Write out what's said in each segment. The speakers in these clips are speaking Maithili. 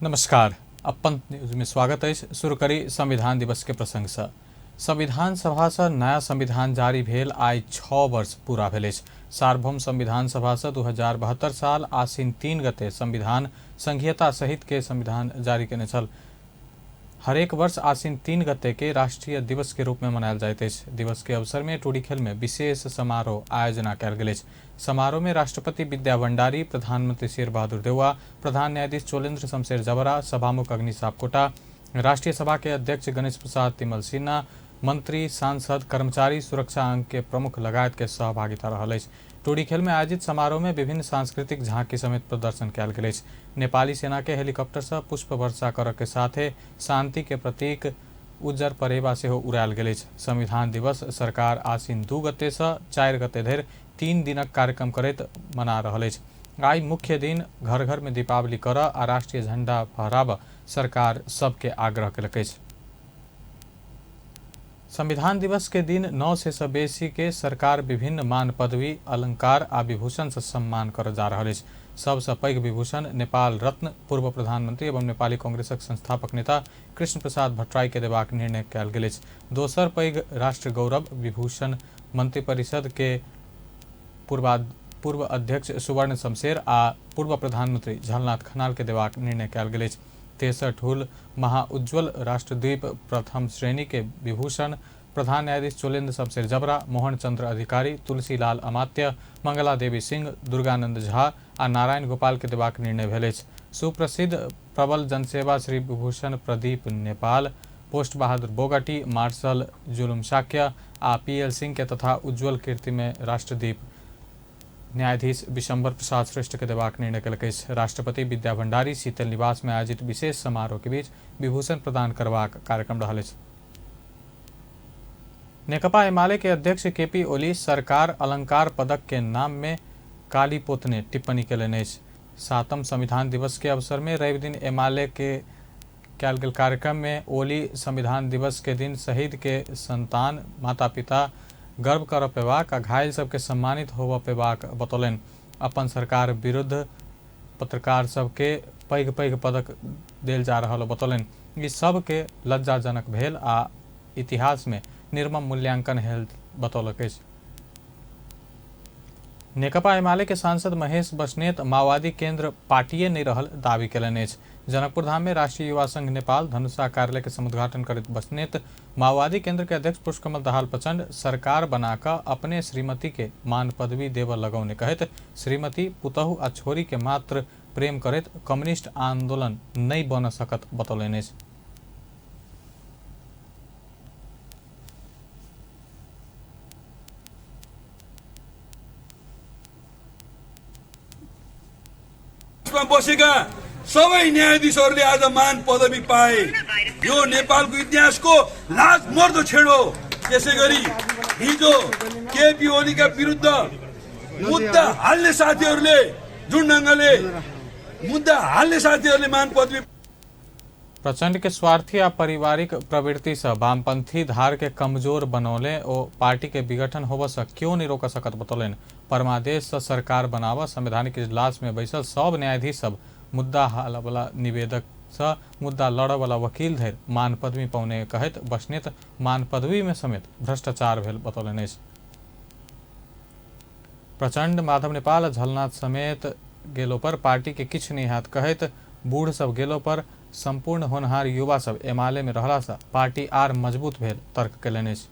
नमस्कार, अपन न्यूज में स्वागत अछि। शुरू करी संविधान दिवस के प्रसंग से। संविधान सभा से नया संविधान जारी भेल आइ 6 वर्ष पूरा भेल अछि। सार्वभौम संविधान सभा से 2072 साल आश्विन 3 गते संविधान संघीयता सहित के संविधान जारी केने छल। हरेक वर्ष आश्विन 3 गते के राष्ट्रीय दिवस के रूप में मनायल जाइत अछि। दिवस के अवसर में टोडीखेल में विशेष समारोह आयोजना कयल गेल अछि। समारोह में राष्ट्रपति विद्या भण्डारी, प्रधानमंत्री शेर बहादुर देउवा, प्रधान न्यायाधीश चोलेन्द्र शमशेर जबरा, सभामुख अग्नि सापकोटा, राष्ट्रीय सभा के अध्यक्ष गणेश प्रसाद तिमल सिन्हा, मंत्री, सांसद, कर्मचारी, सुरक्षा अंग के प्रमुख लगायत के सहभागिता रहल अछि। टोडीखेल में आयोजित समारोह में विभिन्न सांस्कृतिक झांकी समेत प्रदर्शन कयल गेल अछि। नेपाली सेना के हेलीकॉप्टर से पुष्प वर्षा करऽ के साथे शांति के प्रतीक उज्जर परेवा सेहो उड़ायल गेल अछि। संविधान दिवस सरकार आश्विन 2 गते से 4 गते धरि 3 दिनक कार्यक्रम करैत मना रहल अछि। आइ मुख्य दिन घर घर में दीपावली करऽ आ राष्ट्रीय झंडा फहराबऽ सरकार सबके आग्रह केलक अछि। संविधान दिवस के दिन 900 से बेसी के सरकार विभिन्न मान पदवी, अलंकार आ विभूषण से सम्मान करऽ जा रहल अछि। सबसँ पैघ विभूषण नेपाल रत्न पूर्व प्रधानमंत्री एवं नेपाली कांग्रेसक संस्थापक नेता कृष्ण प्रसाद भट्टराई के देबाक निर्णय कयल गेल अछि। दोसर पैघ राष्ट्र गौरव विभूषण मंत्रिपरिषद के पूर्व अध्यक्ष सुवर्ण शमशेर आ पूर्व प्रधानमंत्री झलनाथ खनाल के देबाक निर्णय कयल गेल अछि। तेसर ठूल महाउज्ज्वल राष्ट्रद्वीप प्रथम श्रेणी के विभूषण प्रधान न्यायाधीश चोलेन्द्र शमशेर जबरा, मोहन चंद्र अधिकारी, तुलसीलाल अमात्य, मंगला देवी सिंह, दुर्गानंद झा आ नारायण गोपाल के देबाक निर्णय भेल अछि। सुप्रसिद्ध प्रबल जनसेवा श्री विभूषण प्रदीप नेपाल, पोस्ट बहादुर बोगटी, मार्शल जुलुम शाक्य आ पीएल सिंह के तथा उज्ज्वल कीर्ति में राष्ट्रदीप न्यायाधीश विशंबर प्रसाद श्रेष्ठ के देबाक निर्णय केलक अछि। राष्ट्रपति विद्या भण्डारी शीतल निवास में आयोजित विशेष समारोह के बीच विभूषण प्रदान करबाक कार्यक्रम रहल अछि। नेकपा एमाले के अध्यक्ष केपी ओली सरकार अलंकार पदक के नाम में काली पोतने टिप्पणी केलनि अछि। 7म संविधान दिवस के अवसर में रवि दिन एमाले के कयल गेल कार्यक्रम में ओली संविधान दिवस के दिन शहीद के संतान, माता पिता गर्व कर पेबाक आ घायल सबके सम्मानित होबऽ पेबाक बतौलनि। अपन सरकार विरुद्ध पत्रकार सबके पैघ पैघ पदक देल जा रहल बतौलनि। ई सबके लज्जाजनक भेल आ इतिहास में निर्मम मूल्यांकन भेल बतौलक अछि। नेकपा एमाले के सांसद महेश बस्नेत माओवादी केंद्र पार्टीए नहीं रहल दावी केलनि अछि। जनकपुर धाम में राष्ट्रीय युवा संघ नेपाल धनुषा कार्यालय के समुद्घाटन करैत बस्नेत माओवादी केंद्र के अध्यक्ष पुष्पकमल दाहाल प्रचंड सरकार बनाकऽ अपने श्रीमती के मान पदवी देबऽ लगौने कहैत श्रीमती पुतहु आ छोरी के मात्र प्रेम करैत कम्युनिस्ट आंदोलन नहीं बन सकत बतौलनि अछि। बसेका सबै न्यायाधीशहरूले आज मान पदवी पाए। यो नेपालको इतिहासको लाजमर्दो क्षण हो। त्यसैगरी हिजो केपी ओलीका विरुद्ध मुद्दा हाल्ने साथीहरूले जुन ढङ्गले मुद्दा हाल्ने साथीहरूले मान पदवी प्रचंड के स्वार्थी आ पारिवारिक प्रवृत्ति से वामपंथी धार के कमजोर बनौले ओ पार्टी के विघटन होबऽ से क्यों नहीं रोक सकत बतौलनि। परमादेश से सरकार बनाबऽ संवैधानिक इजलास में बैसल सब न्यायाधीश सब मुद्दा हाल वाला निवेदक से मुद्दा लड़ऽ वाला वकील धरि मान पदवी पौने कहैत बस्नेत मान पदवी में समेत भ्रष्टाचार भेल बतौलनि अछि। प्रचंड, माधव नेपाल, झलनाथ समेत गेलो पर पार्टी के किछु नहीं हैत कहैत बूढ़ सब गेलो पर संपूर्ण होनहार युवा सब एमाले में रहला से पार्टी आर मजबूत भेल तर्क केलनि अछि।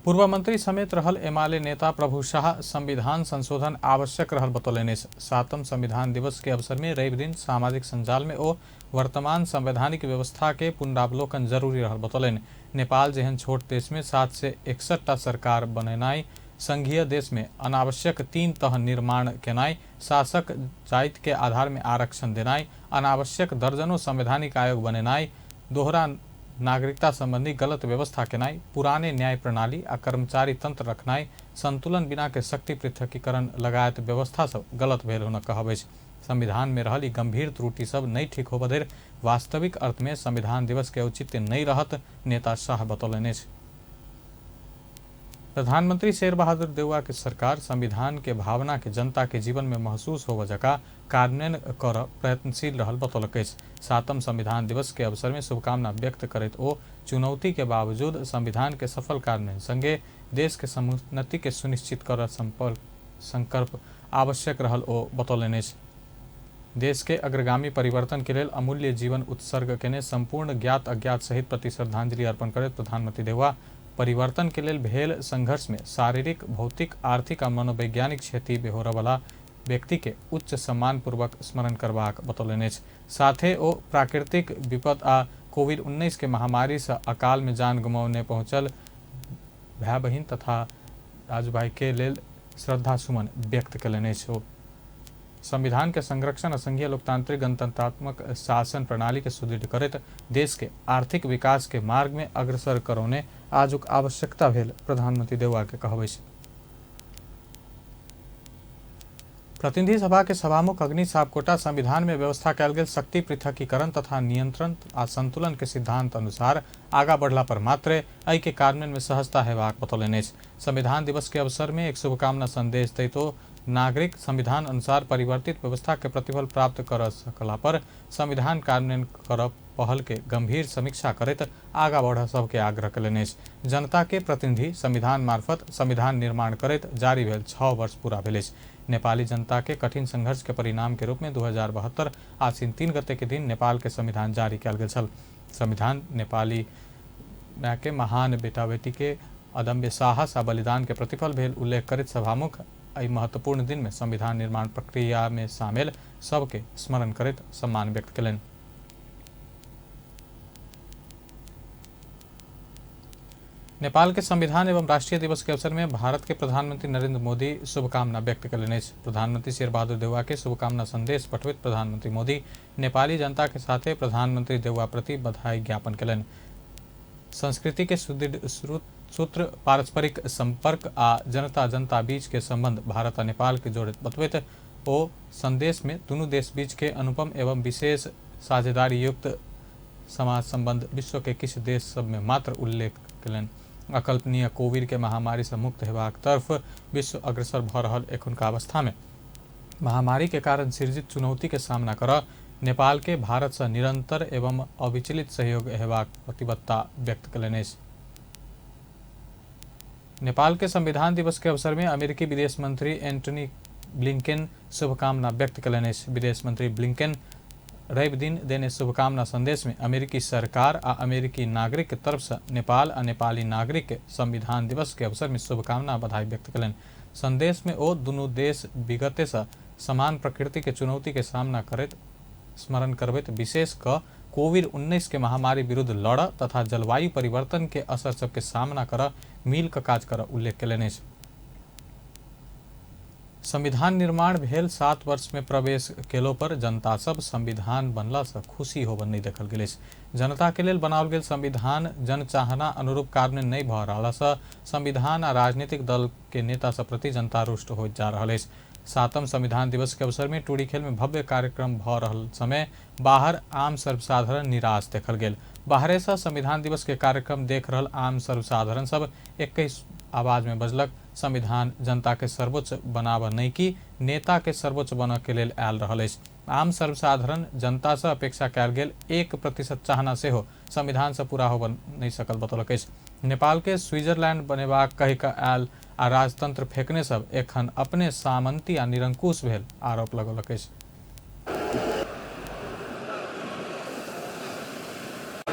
पूर्व मंत्री समेत रहल एमाले नेता प्रभु शाह संविधान संशोधन आवश्यक रहल बतौलनि अछि। 7म संविधान दिवस के अवसर में रवि दिन सामाजिक संजाल में ओ वर्तमान संवैधानिक व्यवस्था के पुनरावलोकन जरूरी रहल बतौलनि। नेपाल जेहन छोट देश में 761 टा सरकार बनेनाइ, संघीय देश में अनावश्यक 3 तह निर्माण केनाइ, शासक जाति के आधार में आरक्षण देनाइ, अनावश्यक दर्जनों संवैधानिक आयोग बनेनाइ, दोहरा नागरिकता संबंधी गलत व्यवस्था केनाइ, पुराने न्याय प्रणाली आ कर्मचारी तंत्र रखनाइ, संतुलन बिना के शक्ति पृथकीकरण लगायत व्यवस्था सब गलत भेल हुनक कहब अछि। संविधान में रहल ई गंभीर त्रुटि सब नहीं ठीक होबऽ धरि वास्तविक अर्थ में संविधान दिवस के औचित्य नहीं रहत नेता शाह बतौलनि अछि। प्रधानमंत्री शेरबहादुर देउवा के सरकार संविधान के भावना के जनता के जीवन में महसूस होव जका कार्यान्वयन कर प्रयत्नशील रहल बतौलक अछि। सातम संविधान दिवस के अवसर में शुभकामना व्यक्त करैत ओ चुनौती के बावजूद संविधान के सफल कार्यान्वयन संगे देश के समुन्नति के सुनिश्चित कर संकल्प आवश्यक रहल ओ बतौलनि अछि। देश के अग्रगामी परिवर्तन के लेल अमूल्य जीवन उत्सर्ग केने संपूर्ण ज्ञात अज्ञात सहित प्रति श्रद्धांजलि अर्पण करैत प्रधानमंत्री देउवा परिवर्तन के लेल भेल संघर्ष में शारीरिक, भौतिक, आर्थिक आ मनोवैज्ञानिक क्षति बेहोरवला व्यक्ति के उच्च सम्मान पूर्वक स्मरण करबाक बतौलनि अछि। साथे ओ प्राकृतिक विपद आ कोविड-19 के महामारी से अकाल में जान गमाउने पहुंचल भाई बहिन तथा राजूभाई के लेल श्रद्धा सुमन व्यक्त कयलनि अछि। ओ संविधान के संरक्षण आ संघीय लोकतांत्रिक गणतंत्रात्मक शासन प्रणाली के सुदृढ़ करैत देश के आर्थिक विकास के मार्ग में अग्रसर करौने आजुक आवश्यकता भेल प्रधानमंत्री देउवा के कहब अछि। प्रतिनिधि सभा के सभामुख अग्नि सापकोटा संविधान में व्यवस्था कयल गेल शक्ति पृथकीकरण तथा नियंत्रण आ संतुलन के सिद्धांत अनुसार आगा बढ़ला पर मात्रे एहि के कार्यान्वयन में सहजता हेबाक बतौलनि अछि। संविधान दिवस के अवसर में एक शुभकामना संदेश दैतो नागरिक संविधान अनुसार परिवर्तित व्यवस्था के प्रतिफल प्राप्त कर सकला पर संविधान कार्यान्वयन कर पहल के गंभीर समीक्षा करैत आगा बढ़ सबके आग्रह कयलनि अछि। जनता के प्रतिनिधि संविधान मार्फत संविधान निर्माण करैत जारी भेल 6 वर्ष पूरा भेल अछि। नेपाली जनता के कठिन संघर्ष के परिणाम के रूप में 2072 आश्विन 3 गते के दिन नेपाल के संविधान जारी कयल गेल छल। संविधान नेपाली के महान बेटा बेटी के अदम्य साहस आ बलिदान के प्रतिफल भेल उल्लेख करैत सभामुख एहि महत्वपूर्ण दिन में संविधान निर्माण प्रक्रिया में शामिल सबके स्मरण करैत सम्मान व्यक्त कयलनि। नेपाल के संविधान एवं राष्ट्रीय दिवस के अवसर में भारत के प्रधानमंत्री नरेंद्र मोदी शुभकामना व्यक्त कयलनि अछि। प्रधानमंत्री शेरबहादुर देउवा के शुभकामना संदेश पठबैत प्रधानमंत्री मोदी नेपाली जनता के साथे प्रधानमंत्री देउवा प्रति बधाई ज्ञापन कयलनि। संस्कृति के सुदृढ़ सूत्र, पारस्परिक संपर्क आ जनता जनता बीच के संबंध भारत आ नेपाल के जोड़ैत बतबैत ओ संदेश में दुनू देश बीच के अनुपम एवं विशेष साझेदारी युक्त समाज संबंध विश्व के किछु देश सब में मात्र उल्लेख कयलनि। अकल्पनीय कोविड के महामारी से मुक्त हेबाक तरफ विश्व अग्रसर भऽ रहल एखुनका अवस्था में महामारी के कारण सृजित चुनौती के सामना कर नेपाल के भारत से निरंतर एवं अविचलित सहयोग हेबाक प्रतिबद्धता व्यक्त कयलनि अछि। नेपाल के संविधान दिवस के अवसर में अमेरिकी विदेश मंत्री एंटनी ब्लिंकेन शुभकामना व्यक्त कयलनि अछि। विदेश मंत्री ब्लिंकेन रवि दिन देने शुभकामना संदेश में अमेरिकी सरकार आ अमेरिकी नागरिक के तरफ से नेपाल आ नेपाली नागरिक के संविधान दिवस के अवसर में शुभकामना बधाई व्यक्त कयलनि। संदेश में ओ दुनू देश विगते से समान प्रकृति के चुनौती के सामना करैत स्मरण करबैत विशेष क कोविड-19 के महामारी विरुद्ध लड़ तथा जलवायु परिवर्तन के असर सबके सामना कर मिल क काज कर उल्लेख कयलनि अछि। संविधान निर्माण भेल 7 वर्ष में प्रवेश केलो पर जनता सब संविधान बनला से खुशी होबन नहीं देखल गेल अछि। जनता के लेल बनाओल गेल संविधान जनचाहना अनुरूप कार्यान्वयन नहीं भऽ रहला से संविधान आ राजनीतिक दल के नेता सब प्रति जनता रुष्ट होइत जा रहल अछि। सातम संविधान दिवस के अवसर में टुडीखेल में भव्य कार्यक्रम भऽ रहल समय बाहर आम सर्वसाधारण निराश देखल गेल। बाहरे से संविधान दिवस के कार्यक्रम देख रहल आम सर्वसाधारण सब 21 आवाज में बजलक, संविधान जनता के सर्वोच्च बनाब नहीं कि नेता के सर्वोच्च बनऽ के लेल आयल रहल अछि। आम सर्वसाधारण जनता से अपेक्षा कयल गेल 1% चाहना सेहो संविधान से पूरा होब नहीं सकल बतौलक अछि। नेपाल के स्विट्जरलैंड बनेबाक कहि कऽ आयल आ राजतंत्र फेकने सब एखन अपने सामंती आ निरंकुश भेल आरोप लगौलक अछि।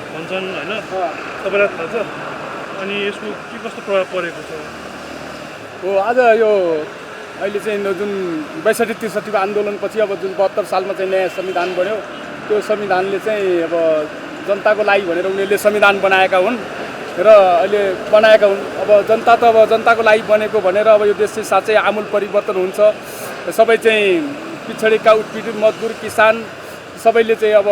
भन्छन् हैन, तपाईँलाई थाहा छ? अनि यसको के कस्तो प्रभाव परेको छ? हो, आज यो अहिले चाहिँ जुन 62-63 को आन्दोलनपछि अब जुन 72 सालमा चाहिँ नयाँ संविधान बन्यो, त्यो संविधानले चाहिँ अब जनताको लागि भनेर उनीहरूले संविधान बनाएका हुन् र अहिले बनाएका हुन्। अब जनता त अब जनताको लागि बनेको भनेर अब यो देश चाहिँ साँच्चै आमूल परिवर्तन हुन्छ, सबै चाहिँ पिछडिएका उत्पीडित मजदुर किसान सबैले चाहिँ अब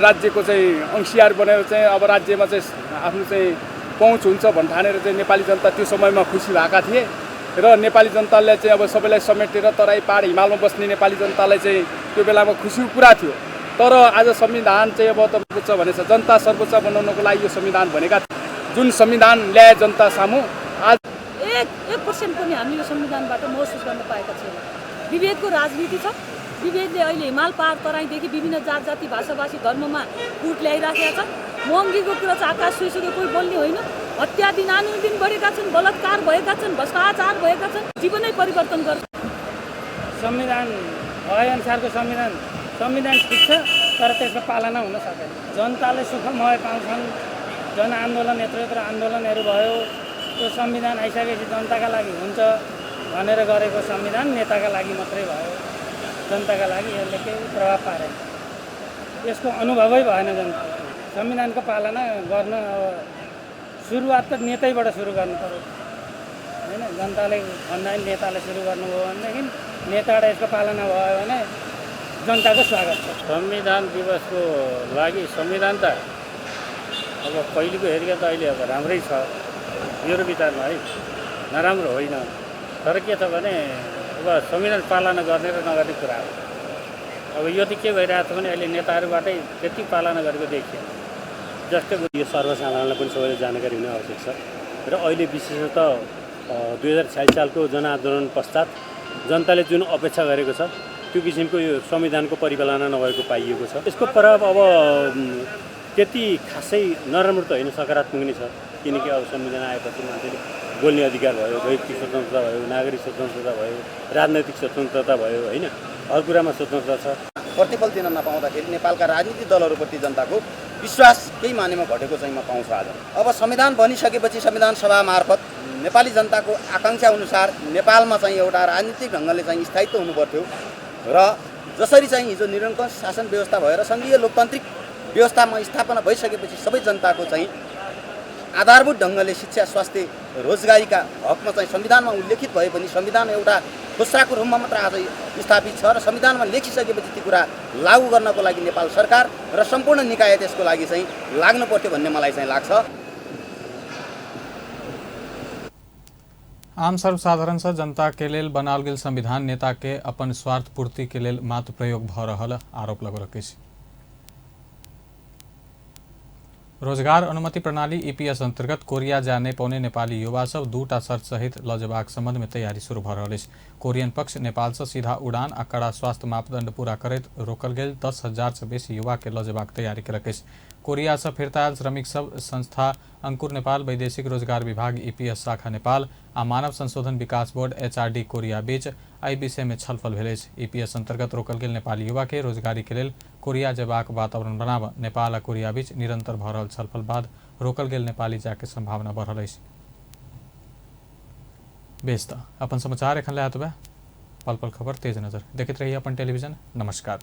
राज्यको चाहिँ अंशीदार बनेर चाहिँ अब राज्यमा चाहिँ आफ्नो चाहिँ पहुँच हुन्छ भन्ठानेर चाहिँ नेपाली जनता त्यो समयमा खुसी भएका थिए र नेपाली जनतालाई चाहिँ अब सबैलाई समेटेर तराई पहाड हिमालमा बस्ने नेपाली जनतालाई चाहिँ त्यो बेलामा खुसीको कुरा थियो। तर आज संविधान चाहिँ अब सर्वोच्च भनेछ, जनता सर्वोच्च बनाउनको लागि यो संविधान भनेका थिए। जुन संविधान ल्याए जनता सामु आज 1% पनि हामीले यो संविधानबाट महसुस गर्न पाएका छैनौँ। विभेदको राजनीति छ। विभेदले अहिले हिमाल पार तराईदेखि विभिन्न जात जाति भाषाभाषी धर्ममा फुट ल्याइराखेका छ। महँगीको कुरा चाहिँ आकाश छुइसक्यो, कोही बोल्ने होइन। हत्या दिनानुदिन बढेका छन्, बलात्कार भएका छन्, भ्रष्टाचार भएका छन्, जीवनै परिवर्तन गर्छ। संविधान भएअनुसारको संविधान संविधान ठिक छ, तर त्यसको पालना हुन सकेन। जनताले सुखमय पाउँछन्, जनआन्दोलन यत्रो यत्रो आन्दोलनहरू भयो, त्यो संविधान आइसकेपछि जनताका लागि हुन्छ भनेर गरेको संविधान नेताका लागि मात्रै भयो, जनताका लागि यसले केही प्रभाव पारेन। यसको अनुभवै भएन जनतालाई। संविधानको पालना गर्न अब सुरुवात त नेतैबाट सुरु गर्नु पऱ्यो होइन। जनताले भन्दा पनि नेताले सुरु गर्नुभयो भनेदेखि नेताबाट यसको पालना भयो भने जनताको स्वागत छ। संविधान दिवसको लागि संविधान त अब पहिलेको हेरिकन त अहिले अब राम्रै छ मेरो विचारमा, है नराम्रो होइन। तर के छ भने अब संविधान पालना गर्ने र नगर्ने कुरा हो। अब यो त के भइरहेको छ भने अहिले नेताहरूबाटै त्यति पालना गरेको देखिएन। जस्तै यो सर्वसाधारणलाई पनि सबैले जानकारी हुने आवश्यक छ। र अहिले विशेषतः 2046 सालको जनआन्दोलन पश्चात जनताले जुन अपेक्षा गरेको छ त्यो किसिमको यो संविधानको परिपालना नभएको पाइएको छ। यसको प्रभाव अब त्यति खासै नराम्रो त होइन, सकारात्मक नै छ। किनकि अब संविधान आएपछि मान्छेले बोल्ने अधिकार भयो, वैयक्तिक स्वतन्त्रता भयो, नागरिक स्वतन्त्रता भयो, राजनैतिक स्वतन्त्रता भयो, होइन हर कुरामा स्वतन्त्रता छ। प्रतिफल दिन नपाउँदाखेरि नेपालका राजनीतिक दलहरूप्रति जनताको विश्वास केही मानेमा घटेको चाहिँ म पाउँछु आज। अब संविधान बनिसकेपछि संविधान सभा मार्फत नेपाली जनताको आकाङ्क्षा अनुसार नेपालमा चाहिँ एउटा राजनीतिक ढङ्गले चाहिँ स्थायित्व हुनुपर्थ्यो र जसरी चाहिँ हिजो निरङ्कुश शासन व्यवस्था भएर सङ्घीय लोकतान्त्रिक व्यवस्थामा स्थापना भइसकेपछि सबै जनताको चाहिँ आधारभूत ढङ्गले शिक्षा, स्वास्थ्य, रोजगारीका हकमा चाहिँ संविधानमा उल्लेखित भए पनि संविधान एउटा खोस्राको रूपमा मात्र आज स्थापित छ र संविधानमा लेखिसकेपछि ती कुरा लागू गर्नको लागि नेपाल सरकार र सम्पूर्ण निकाय त्यसको लागि चाहिँ लाग्नु पर्थ्यो भन्ने मलाई चाहिँ लाग्छ। आम सर्वसाधारण से जनता के लेल बनाओल गेल संविधान नेता के अपन स्वार्थ पूर्ति के लेल मात्र प्रयोग भ रहल आरोप लगौलक अछि। रोजगार अनुमति प्रणाली ईपीएस अंतर्गत कोरिया जाय नहि पौने नेपाली युवा सब दूटा शर्त सहित ल जेबाक संबंध में तैयारी शुरू भ रहल अछि। कोरियन पक्ष नेपाल से सीधा उड़ान आ कड़ा स्वास्थ्य मापदंड पूरा करैत रोकल गेल 10,000 से बेसी युवा के ल जेबाक तैयारी केलक अछि। कोरिया से फिर्ता आयल श्रमिक सब संस्था अंकुर नेपाल, वैदेशिक रोजगार विभाग ईपीएस शाखा नेपाल आ मानव संशोधन विकास बोर्ड एचआरडी कोरिया बीच एहि विषय में छलफल भेल अछि। ईपीएस अंतर्गत रोकल गेल नेपाली युवा के रोजगारी के लेल कोरिया जेबाक वातावरण बनाब नेपाल आ कोरिया बीच निरंतर भ रहल छलफल बाद रोकल गेल नेपाली जाय के संभावना बढ़ल अछि। बेस त अपन समाचार एखन लए एतबे। पल पल खबर तेज नजर देखैत रहिए अपन टेलीविजन। नमस्कार।